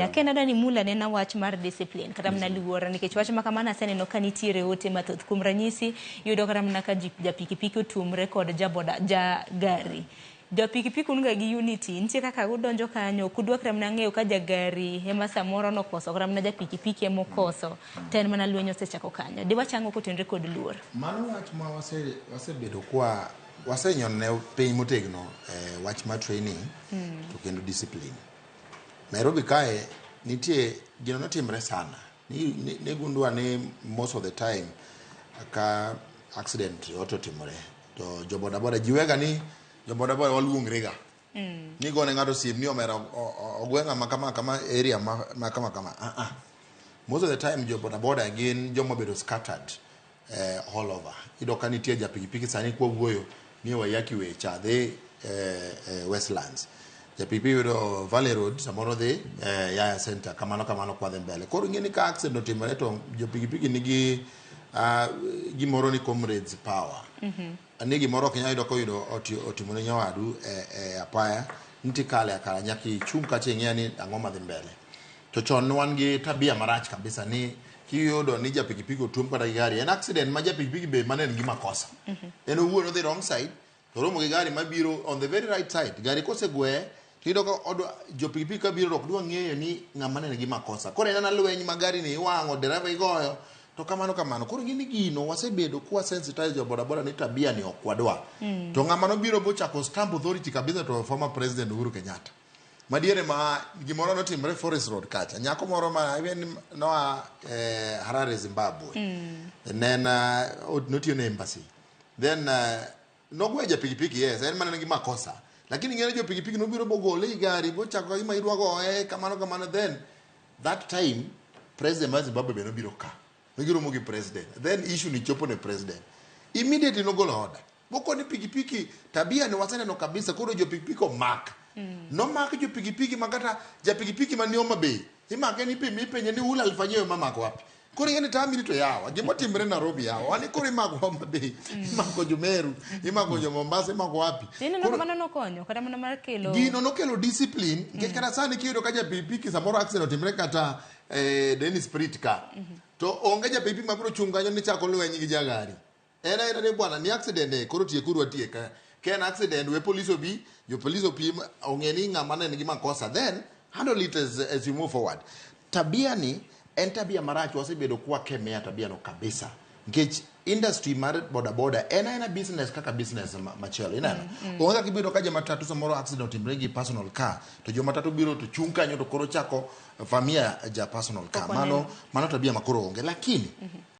Ken adwa ni mula nena wach mar discipline kata mana luor nikech wach ma kamano aseneno ka nitiere ote mathoth. Kuom ranyisi, iyudo kata mana ka ji ja pikipiki otuomre kod ja boda ja gari. Ja pikipiki un ga gi unity, nitie kaka udonjo kanyo ok udwa kata mana ng'eyo ka ja gari ema samoro nokoso kata mana ja pikipiki ema okoso to en mana lweny osechako kanyo. Diwach ang'o kotenore kod luor? Mano wach ma wase wasebedo kwa wasenyone piny motegno eh, wach mar training to kendo discipline. Nairobi kae nitie gino notimre sana ni, ni, ni gundua ni most of the time ka accident yote otimore to jo bodaboda ji wega ni jo bodaboda waluongre ga ni gone ng'ato sim ni omera ogwe ng'ama kama kama area ma kama kama ah ah most of the time jo bodaboda gin joma obedo scattered all over. Iyudo ka nitie ja pikipiki sani kwa wuoyo ni Waiyaki Way cha dhi Westlands. Ja pikipiki yudo Valley Road samoro dhi Yaya Center kamano kamano kwadhi mbele. Koro ing'e ni ka accident otimore to jo pikipiki nigi gimoro ni comrades power. Ni gimoro ok inyal yudo koyudo otimo ne nyawadu e apaya nitie kale akala nyaka ichung' kacha ing'e ni ang'o madhi mbele. To chon ne wan gi tabia marach kabisa ni kiyudo ni ja pikipiki otuom kata gi gari en accident ma ja pikipiki be mane en gi makosa. En owuon odhi wrong side to oromo gi gari mabiro on the very right side. Gari kosegweye to iyudo ka odwa jo pikipiki kabiro to ok dwa ng'eyo ni ng'ama ne nigi makosa. Koro en ana lweny ma gari ni iwang'o, dereva igoyo to kamano kamano. Koro ing'e ni gino wasebedo kwa sensitize jo bodaboda ni tabia ni ok wadwa. To ng'ama nobiro bochako stamp authority kabisa to former president Uhuru Kenyatta. Madiere ma gimoro notimre Forest Road kacha. Nyako moro ma even noa Harare Zimbabwe. Ne en notiyo ne embassy. Then nogwe ja pikipiki yes, en mana gi makosa. Lakini ng'e jo pikipiki nobiro bogole i gari bochako ka gima idwa goye kamano kamano then that time president mar Zimbabwe be nobiro ka. Negiromo gi president. Then issue ni chopo ne president. Immediately nogolo order. Boko ni pikipiki tabia ni waseneno kabisa koro jo pikipiki omak. Nomak jo pikipiki ma kata ja pikipiki mani Homa Bay. Imake ni pimi ipenje ni ula alifanyiwe mamako wapi. Koro ing'e ni tamiri to yawa. Gima otimre Nairobi yawa. Wani koro imako Homa Bay. Imako jo Meru, imako jo Mombasa, imako wapi. Ineno Koro kamano nokonyo kata mana mar kelo gino nokelo discipline nikech kata sani kiyudo ka ja pikipiki samoro accident otimre kata Dennis Spirit ka to onge ja pikipiki mabiro chung' kanyo ni chako lweny gi jagari en aena ni bwana ni accident e koro tiekuru atieka ka en accident we police obi jo police opim ong'e ni ng'ama ne nigi makosa then handle it as you move forward tabia ni en tabia marach wasebedo kwakemea tabia no kabisa nikech industry mar bodaboda en aena business kaka business machielo ineno onge kaka ibiro ka jomatatu samoro accident otimre gi personal car to jomatatu biro to chung' kanyo to koro chako vamia ja personal car Pok mano waneno. mano tabia makoro onge lakini